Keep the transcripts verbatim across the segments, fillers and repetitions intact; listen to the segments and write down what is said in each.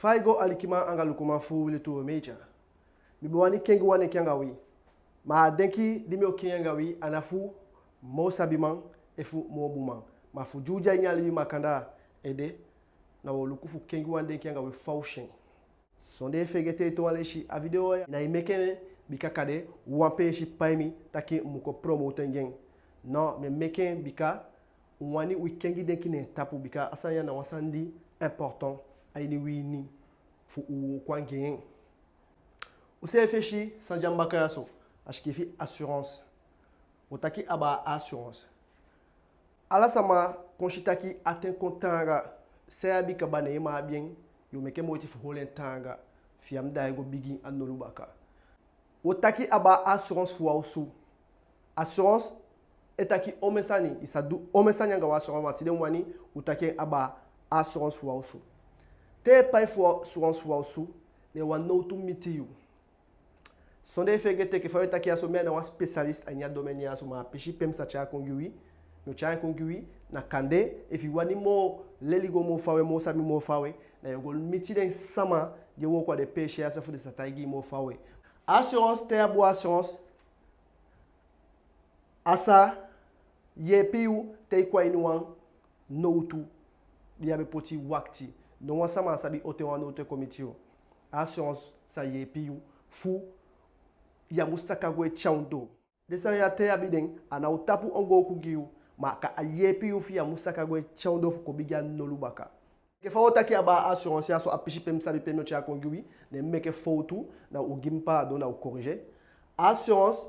Fa i go, alikiman anga lukuman fu Wili Tuwo Media. Mi be wani kengi wan denki anga wi. Ma a denki di mi o kengi anga wi a ná fu moo sabiman efu moo bunman, ma fu di u de a ini a libi makandaa ede, na wo luku fu kengi wan denki anga wi fa u si en. Sondee fegete, ete wan leisi, a video ya ná e meke bika kande wan peesi pai mi taki mi mu kon promote en gi en. Non, mi e meke en bika u wani wi kengi denki ne en tapu, bika a sani ya na wan sani di important a ini wi ini fu u wooko anga en. U seefi e si san de a mi baka ya so, a sikiifi assurance. Wo taki abaa assurance. Ala sama kon si taki a ten kon taanga, san i abi kaba, ne i mu abi en, yo meke moiti fu holi en taanga fi i á mu daai go bigin a nolu baka. Wo taki abaa assurance fu wan osu. Assurance e taki omen sani, i sa du omen sani anga wan assurance, ma tide mi wani u taki abaa assurance fu wan osu. Te i pai fu assurance fu wan osu, ne wan nowtu miti yu. Sondee fegete, enke fa we taki ya so, mi a ná wan spécialiste a ini a domaine ya so, ma a pisi pe mi sa tyai kon gi wi, mi o tyai en kon gi wi. Na kande efi i wani moo leli go moo fawe, moo sabi moo fawe, na yo go miti den sama di e wooko a den peesi ya so fu den sa taigi i moo fawe. Assurance, te a bun assurance, a sa yeepi yu te i kon a ini wan nowtu di i á be poti wakiti. No wan sama á sabi on ten wan nowtu e kon miti yu. Assurance sa yeepi yu fu i á mu saka gwe te a ondoo. Den sani ya, te i abi den, a ná o tapu ongooku gi yu, ma a kan yeepi yu fi i á mu saka gwe te a ondoo fu kon bigin a nolu baka. Enke fa wo taki abaa assurance ya so, a pisi pe mi sabi, pe mi o tyai kon gi wi, ne mi meke fowtu, na u gi mi pardon, na u corriger. Assurance,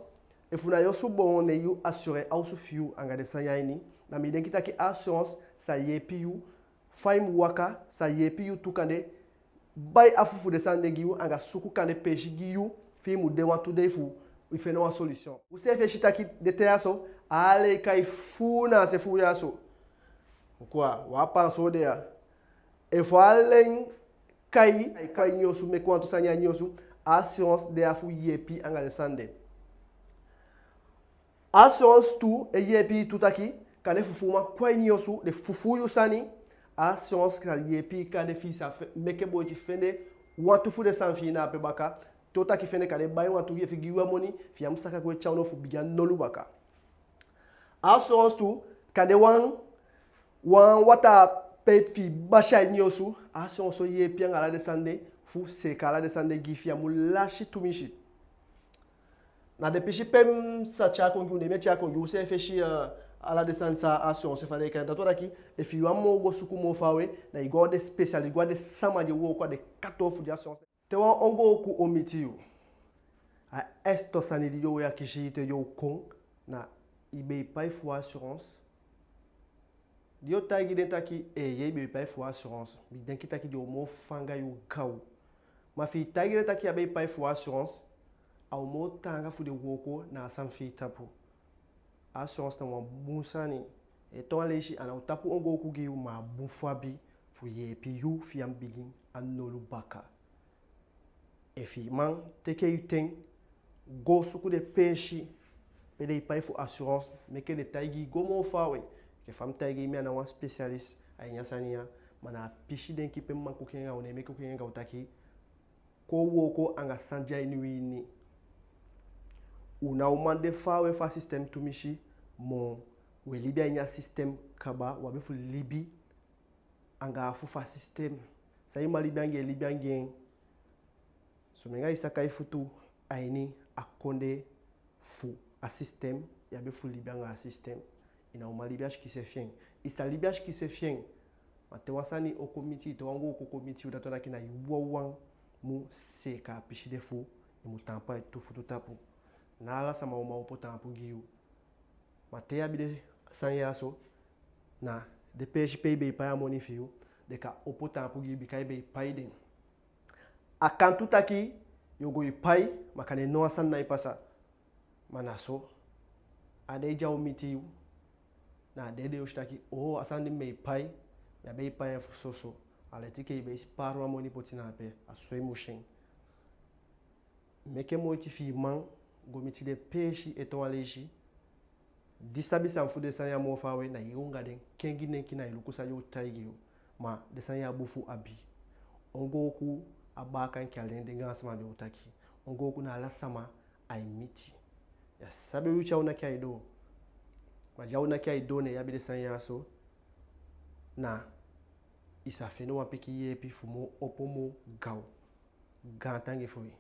efu na yu osu boon, ne yu assurer a osu fi yu anga den sani ya a ini, na mi denki taki assurance sa yeepi yu fa i mu waka, sa yeepi yu tu kande bai afu fu den sani de gi yu, anga suku kande peesi gi yu fi i mu de wantu dei fu i fende wan solution. U seefi e si taki den ten ya so, ala e kai fuu na a se fu u ya so. Quoi, wan pansoo de ya. Efu ala en kai, a e kai a ini yu osu, meke wantu sani a ini yu osu, assurance de ya fu yeepi anga den sani de. Assurance tu e yeepi i tu taki, kande fufuuman kon a ini yu osu, den fufuu yu sani, assurance kan yeepi i kande fi i sa fe-, meke moiti fende wantu fu den sani fi i na ape baka, te u taki fende kande bai wantu gi efi gi wan moni, fi i á mu saka gwe te a ondoo fu bigin a nolu baka. Assurance tu, kande wan, wan wataa pijp fi i basi a ini yu osu, assurance o yeepi anga ala den sani de, fu seeka ala den sani de gi i fi i á mu lasi tumisi. Na den pisi pe mi sa tyai kon gi u, ne mi e tyai kon gi u. U seefi e si, eh, ala den sani san assurance e fende, kande dati wani taki, efi i wani moo go suku moo fawe, na i go a den spécialiste, go a den sama di e wooko a den kantoo fu di assurance. Te wan ongooku o miti yu, a eerste sani di den o akisi i te den o kon, na i be e pai fu assurance? Di yo taigi den taki, eeye, i be e pai fu assurance, mi denki taki den o moo fanga yu gaw. Ma fi i taigi den taki i á be e pai fu assurance, a o moo taanga fu den wooko na a sani fi i tapu. Assurance na wan bun sani. Ete wan leisi, a ná o tapu ongooku gi yu, ma a bun fu abi fu yeepi yu fi i á mu bigin a nolu baka. Efi i man teke i ten, go suku den peesi pe den e pai fu assurance, meke den taigi i go moo fawe. Enke fa mi taigi i, mi a ná wan spécialiste a ini a sani ya, ma na a pisi denki pe mi man kon kengi anga u, ne mi e kon kengi anga u taki, kon wooko anga san de a ini wi ini. U ná o man de fawe fu a système tumisi moo. We libi a ini a système kaba, u abi fu libi anga afu fu a système. San i man libi anga en, libi anga en. Somen anga i saka i futu a ini a kondee fu a système, i abi fu libi anga a système. I ná o man libi a sikiseefi en. I sa libi a sikiseefi en. Ma te wan sani o kon miti i, te wan ongooku o kon miti i, dati wani taki na i wawan mu seeka a pisi de fu i mu taampu a i tu futu tapu. Ná ala sama o man opo taampu gi yu. Ma te i abi den sani ya so, na den peesi pe i be e pai a moni fi yu, den kan opo taampu gi yu bika i be e pai den. A kan tu taki yo go e pai, ma kande no wan sani ná e pasa. Ma na so, a dei di a o miti yu, na a dei de yo si taki, oo, a sani di mi be e pai, mi á be e pai en fu soso. A leti enke i be e spaar wan moni poti na ape, a so i mu si en. Meke moiti fi i man go miti den peesi ete wan leisi. Di sabi san fu den sani ya moo fawe, na i anga den kengi denki, na i luku san den o taigi yu. Ma den sani ya bun fu abi. Ongooku a baaka enke ala den gaansama be o taki. Ongooku na ala sama ai miti. Ya sabi u tyai u naki a i doo. Ma di a u naki a i doo ne i abi den sani ya so, na i sa fende wan pikin yeepi fu moo opo moo gaw. Gaantangi fu i.